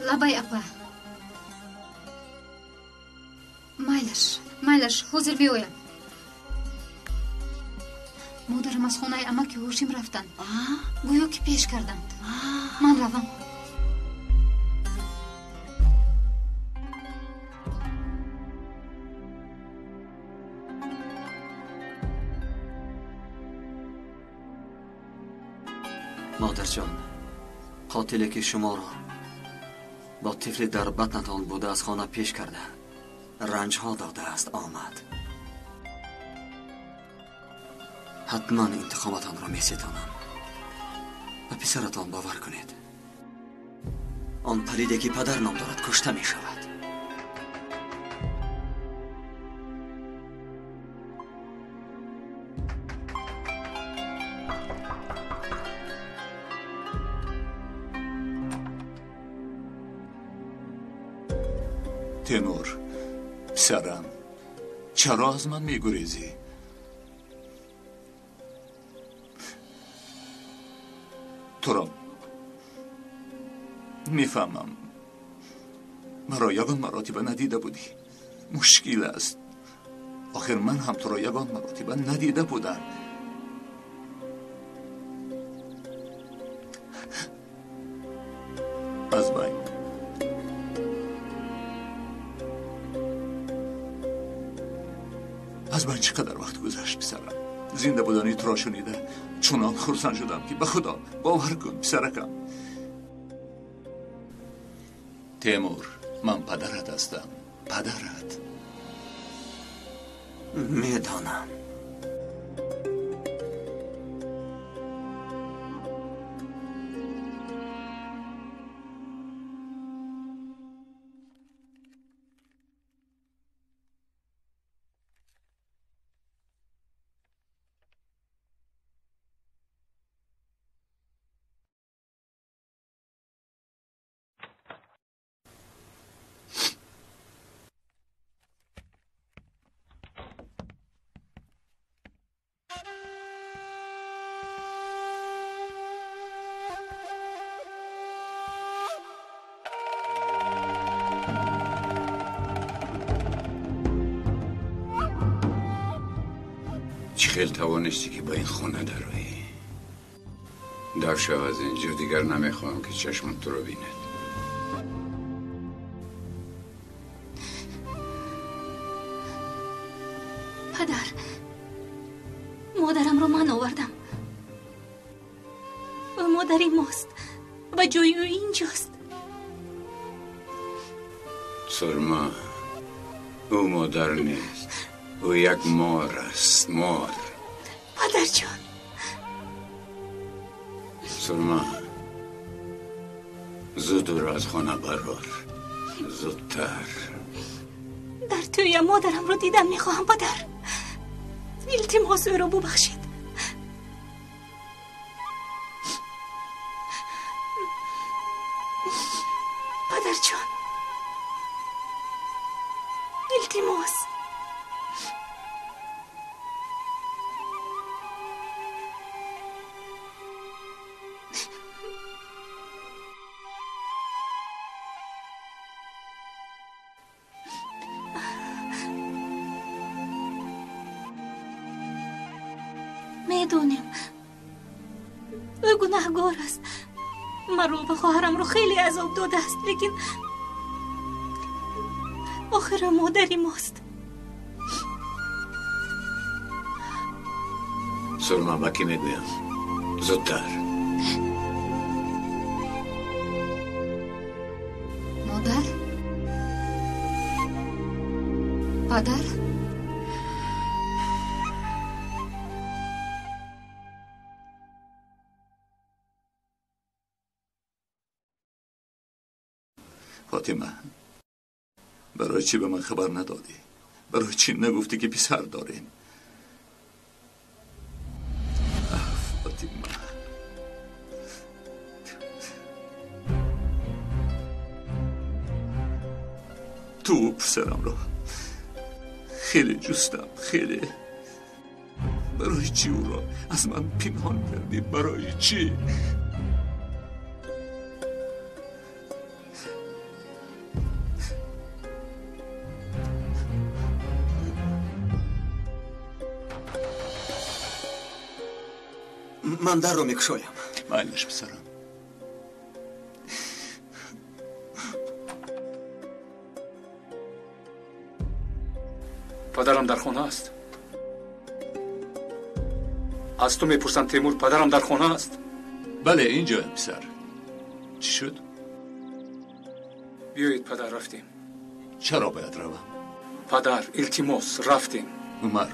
лабай, апа. Майлаш, майлаш, ҳозир меоям. Модарам аз хонаи амаки Ҳошим рафтанд. Гӯё ки пеш карданд. Ман равам. Модарҷон, қотиле ки шуморо бо тифли дар батнатон буда аз хона пеш карда ранҷҳо додааст омад. Ҳатман интиқоматонро меситонам. Ба писаратон бовар кунед. Он палиде ки падар ном дорад кушта мешавад. Темур, писарам, чаро аз ман мегурезӣ? Туро мефаҳмам. Маро ягон маротиба надида будӣ. Мушкил аст. Охир ман ҳам туро ягон маротиба надида будам. Аз байн аз ман чӣ қадар вақт гузашт, писарам? Зинда будани туро шунида чунон хурсанд шудам, ки ба худо бовар кун, писаракам. Темур, ман падарат ҳастам, падарат. Медонам. Чӣ хел тавонистӣ ки ба ин хона дароӣ? Дар шав аз инҷо, дигар намехоҳам ки чашмам туро бинад. Падар, модарамро ман овардам. Ӯ модари мост ва ҷои ӯ инҷост. Сурма, ӯ модар нест. Ӯ як мор аст, мор. Падарҷон. Сурма, зуд ӯро аз хона барор. Зудтар. Дар тӯя модарамро дидан мехоҳам, падар. Илтимос, ӯро бубахшед. Падарҷон, илтимос. Медонем, ӯ гунаҳгор аст. Маро ва хоҳарамро хеле азоб додааст, лекин охир ӯ модари мост. Сурма, ба кӣ мегӯям? Зудтар. Модар? Падар? Фотима, барои чӣ ба ман хабар надодӣ? Барои чӣ нагуфтӣ, ки писар дорем? Фотима, ту писарамро хеле ҷустам, хеле. Барои чӣ ӯро аз ман пинҳон кардӣ? Барои чӣ? Ман дарро мекушоям. Майлаш, писарам. Падарам дар хона аст. Аз ту мепурсам, Темур, падарам дар хона аст? Бале, инҷоям, писар. Чӣ шуд? Биёед, падар, рафтем. Чаро бояд равам? Падар, илтимос, рафтем. Умар,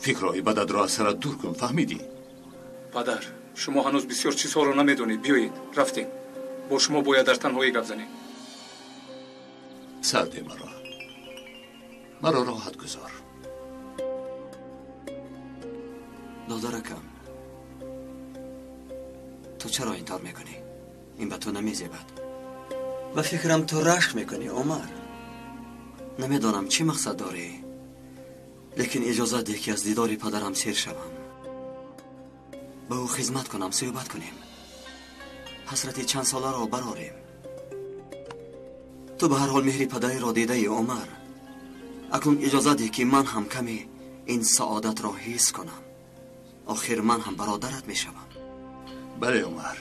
фикрҳои бадатро аз сарат дур кун, фаҳмидӣ? Падар, шумо ҳанӯз бисёр чизҳоро намедонед. Биёед, рафтем. Бо шумо бояд дар танҳоӣ гап занем. Сарде маро. Маро роҳат гузор. Додаракам, ту чаро ин тавр мекунӣ? Ин ба ту намезебад. Ба фикрам, ту рашк мекунӣ, Умар. Намедонам, чӣ мақсад дорӣ, лекин иҷозат деҳ, ки аз дидори падарам сер шавам, ба ӯ хизмат кунам, суҳбат кунем, ҳасрати чандсоларо барорем. Ту ба ҳар ҳол меҳри падариро дидаӣ, Умар. Акнун иҷозат деҳ, ки ман ҳам каме ин саодатро ҳис кунам. Охир ман ҳам бародарат мешавам. Бале, Умар,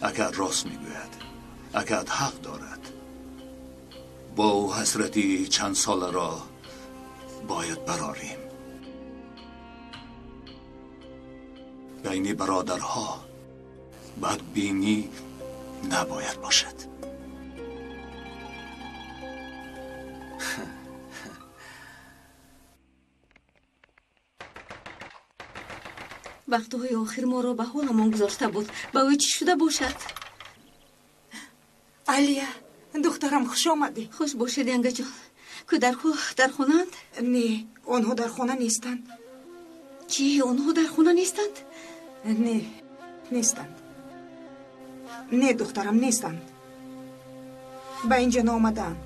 акат рост мегӯяд, акат ҳақ дорад. Бо ӯ ҳасрати чандсоларо бояд барорем. Байни бародарҳо бадбинӣ набояд бошад. Вақтҳои охир моро ба ҳоламон гузошта буд. Ба ӯ чӣ шуда бошад? Алия, духтарам, хуш омадӣ. Хуш бошед, янгаҷон. Кӯдарҳо дар хонаанд? Не, онҳо дар хона нестанд. Чӣ, онҳо дар хона нестанд? Не, нестанд. Не, духтарам, нестанд. Ба инҷо наомадаанд.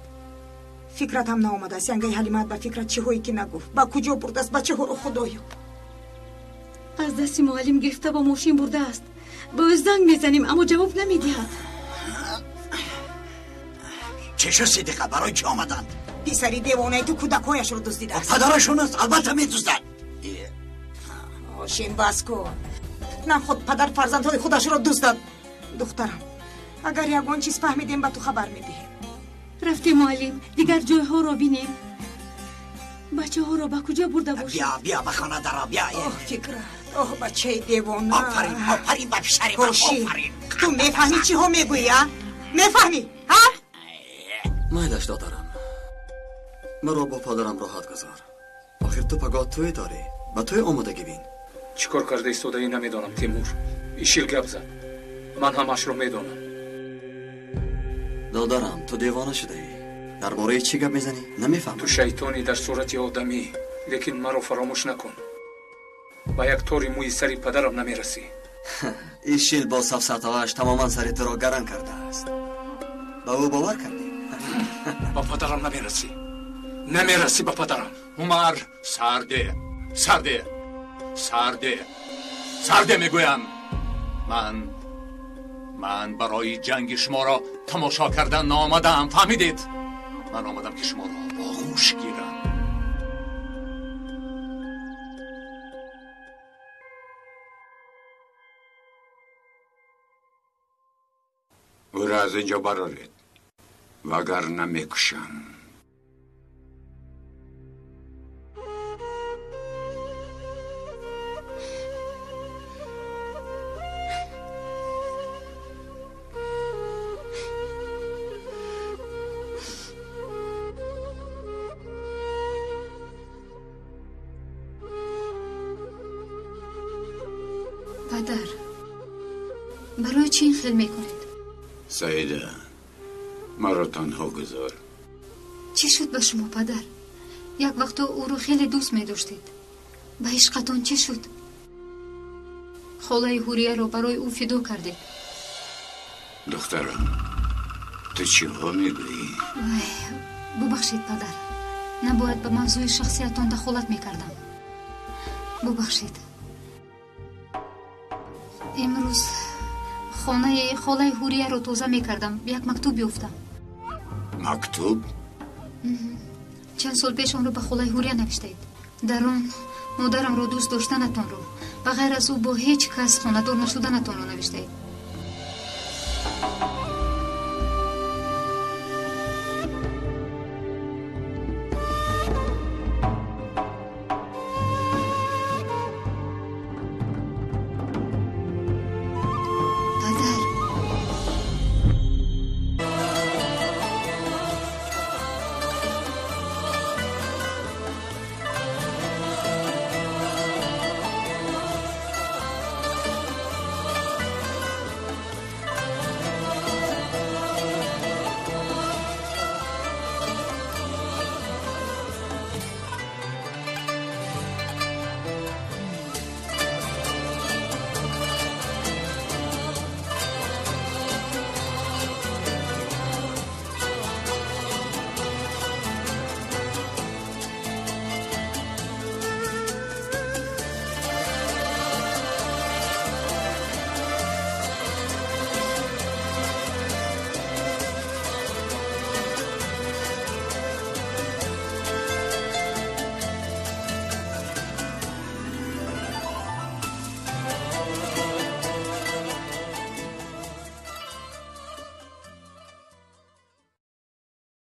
Фикрат ҳам наомадааст. Янгаи Ҳалимаат ба фикрат чиҳое ки нагуфт. Ба куҷо бурдааст бачаҳоро, худоё? Аз дасти муаллим гирифта бо мошин бурдааст. Ба ӯ занг мезанем, аммо ҷавоб намедиҳад. Чӣ шуд, Сидиқа? Барои чӣ омаданд? Писари девонаи ту кӯдакҳояшро дуздидааст. Падарашон аст, албатта медуздад. Ошин, бас кун. На худ падар фарзандҳои худашро дуздад. Духтарам, агар ягон чиз фаҳмидем, ба ту хабар медиҳем. Рафтем, муаллим, дигар ҷойҳоро бинем. Бачаҳоро ба куҷо бурда бошад? Бия, бия, ба хона даро, бия. Оҳ, Фикра, оҳ, бачаи девона. Офарин, офарин ба писари ман, офарин. Ту мефаҳмӣ, чиҳо мегӯӣ, а? Мефаҳмӣ, а? Майлаш, додарам, маро бо падарам роҳат гузор. Охир ту пагоҳ тӯй дорӣ. Ба тӯй омодагӣ бин. Чӣ кор карда истодаӣ намедонам, Темур. Ишил гап зад. Ман ҳамаашро медонам. Додарам, ту девона шудаӣ. Дар бораи чӣ гап мезанӣ? Намефаҳмам. Ту шайтонӣ дар сурати одамӣ, лекин маро фаромӯш накун. Ба як тори мӯи сари падарам намерасӣ. Ишил бо сафсатааш тамоман сари туро гаран кардааст. Ба ӯ бовар кардӣ? Ба падарам намерасӣ. Намерасӣ ба падарам. Умар, сарде, сарде, сарде, сарде мегӯям. Ман барои ҷанги шуморо тамошо кардан наомадаам, фаҳмидед? Ман омадам ки шуморо оғӯш гирам. Ӯро аз инҷо бароред, вагарна мекушам. Падар, барои чӣ ин хел мекунед? Саида, маро танҳо гузор. Чӣ шуд ба шумо, падар? Як вақто ӯро хеле дӯст медоштед. Ба ишқатон чӣ шуд? Холаи Ҳурияро барои ӯ фидо кардед. Духтарам, ту чиҳо мегӯӣ? Вай, бубахшед, падар. Набояд ба мавзӯи шахсиятон дахолат мекардам. Бубахшед. Имрӯз хонаи холаи Ҳурияро тоза мекардам. Як мактуб ёфтам. Мактуб? Чанд сол пеш онро ба холаи Ҳурия навиштаед. Дар он модарамро дӯст доштанатонро, ба ғайр аз ӯ бо ҳеҷ кас хонадор нашуданатонро навиштаед.